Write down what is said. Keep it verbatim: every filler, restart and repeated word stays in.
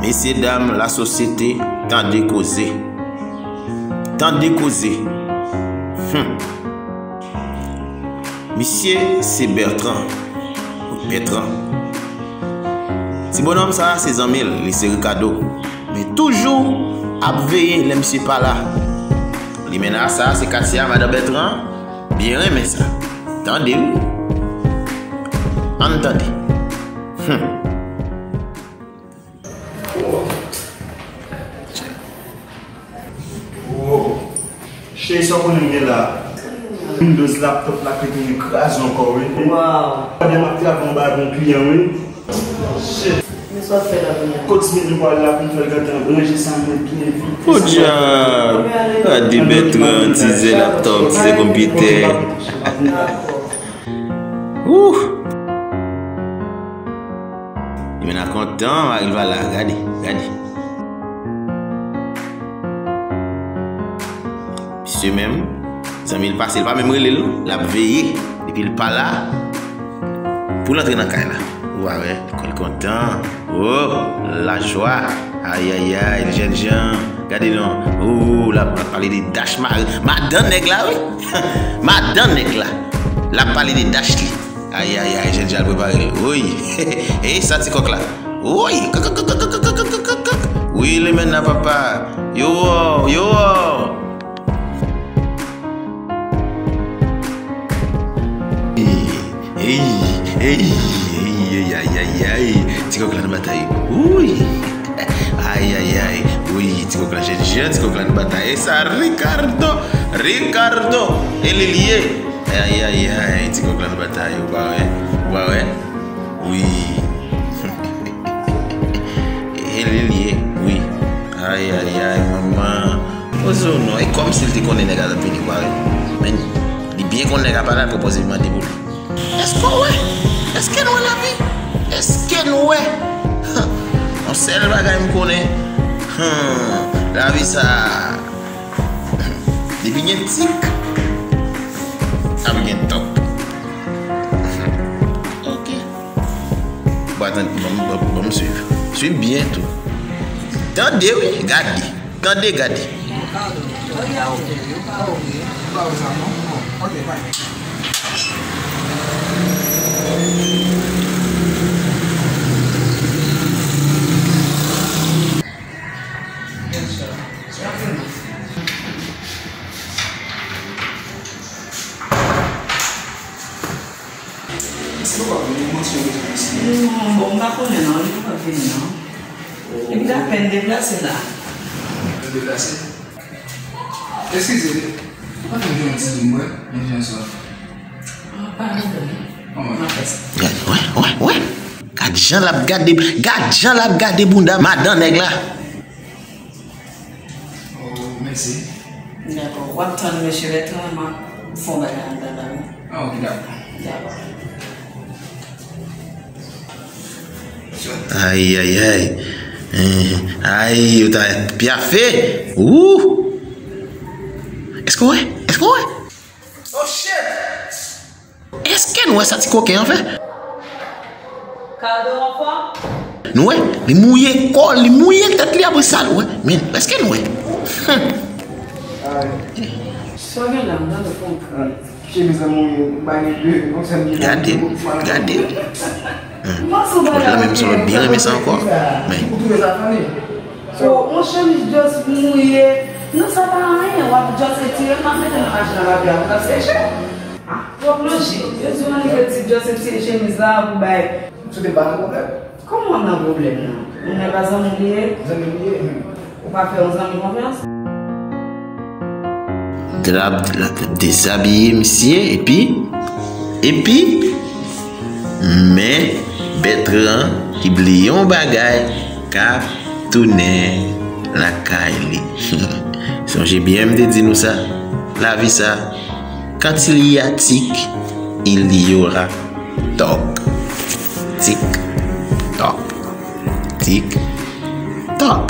Mesye dam lasosyete, tande koze. Tande koze. Hmm. Misye se Bertrand. Wi, Bertrand. Ti bonòm sa a se zanmi l, li se Ricardo. Men toujou ap veye lè misye pa la. Limena sa a se Katia, madan Bertrand. Byen renmen sa. Tande wi. Ann tande. Hmm. Wow. Cheri, sa w konnen m gen la? Windows laptop la ki tounen kraze ankò, wi. Wow. Pandan m ap travay anba yon kliyan, wi. Shit. Men sa w ap fè la kounye a? Kot Smith m pral la pou m fè l gentan ranje sa mwen byen vit. Podyab! Gade Bertrand, ti zen laptop, ti zen konpitè. Dakò. Ouh! Limena kontan, mari l pa la, gade, gade. Misye menm, zanmi l pase, l pa menm rele l, l ap veye. Depi l pa la, pou l antre nan kay la. Ou pa wè, kò l kontan. Oh, lajwa. Ayayay, jènjan. Gade non. Oh, l ap, l ap pale de dach ma-, madan nèg la, wi. Madan nèg la. L ap pale de dach li. Ayayay, jènjan al prepare l. Woy. E sa ti kòk la. Woy. Wi, limena papa. Yo, yo. Ey, ey, ey, ey, ey, ay, ay, ay. Ti kòk la nan batay. Woy. Ay, ay, ay. Woy, ti kòk la jènjan, ti kòk la nan batay. E sa, Ricardo. Ricardo. E li l ye. Ay, ay, ay, ti kòk la nan batay, ou pa wè? Ou pa wè? Wi. E li l ye, wi. Ay, ay, ay, manman. Poze w non, e kòmsi l te konnen nèg la t ap vini, ou pa wè? Men, li byen konn nèg la pa la, l pwopoze mande pou li. Èske w wè? Èske n wè lavi? Èske n wè? Yon sèl bagay m konnen. Hmm, lavi sa a. Depi gen tik, ap gen tòk. Ok. Bon, atann, ban m, ban m, ban m swiv. Swiv byen tou. Tande wi, gade. Tande, gade. Non, bon, m pa konnen non, li poko vini non. Epi l apèn deplase la. Apèn deplase? Eskize, ou pa t gen yon ti doum, wè, yon jan sa. Ah, pa gen doum. Kòman? M ap fè sa. Gad, wè, wè, wè. Gad jan l ap gade, gad jan l ap gade bounda madan nèg la. Oh, mèsi. Dakò. W ap tann mesye Bertrand, m ap fè yon bagay anndan la, wi. Ah, ok, dakò. Dakò. Ay, ay, ay. Eh, ay, yo ta pyafe. Ouh! Èske w wè? Èske w wè? Oh, shit! Èske n wè sa ti koken an fè? Kado anfòm? Nou wè, li mouye kò, li mouye tèt li apre sa, nou wè. Men, èske n wè? Sa gen la, m tande fon kri. Chemiz la mouye, m pa gen de, yon sèl. Gade, gade. Hmm. Bon, la menm se lòt byen renmen sa ankò. Men. Ou twouve sa funny? Oh, yon chemiz just mouye. Non, sa pa anyen. W ap just etire l, m ap mete nan machin nan, lavi a pou l ap seche. Ah, twòp lojik. Yo di w annik etid just etire chemiz la pou bay. Sou te pa nan pwoblèm. Kòman w nan pwoblèm nan? Moun nan pa zanmi w li ye? Zanmi m li ye. Ou pa fè yon zanmi konfyans? Drap, drap, dezabiye misye, epi, epi, men Bertrand ki bliye yon bagay, k ap tounen lakay li. Sonje byen, m te di nou sa, lavi sa, quand il y a tic, il y aura toc. Tik, tok. Tik, tok.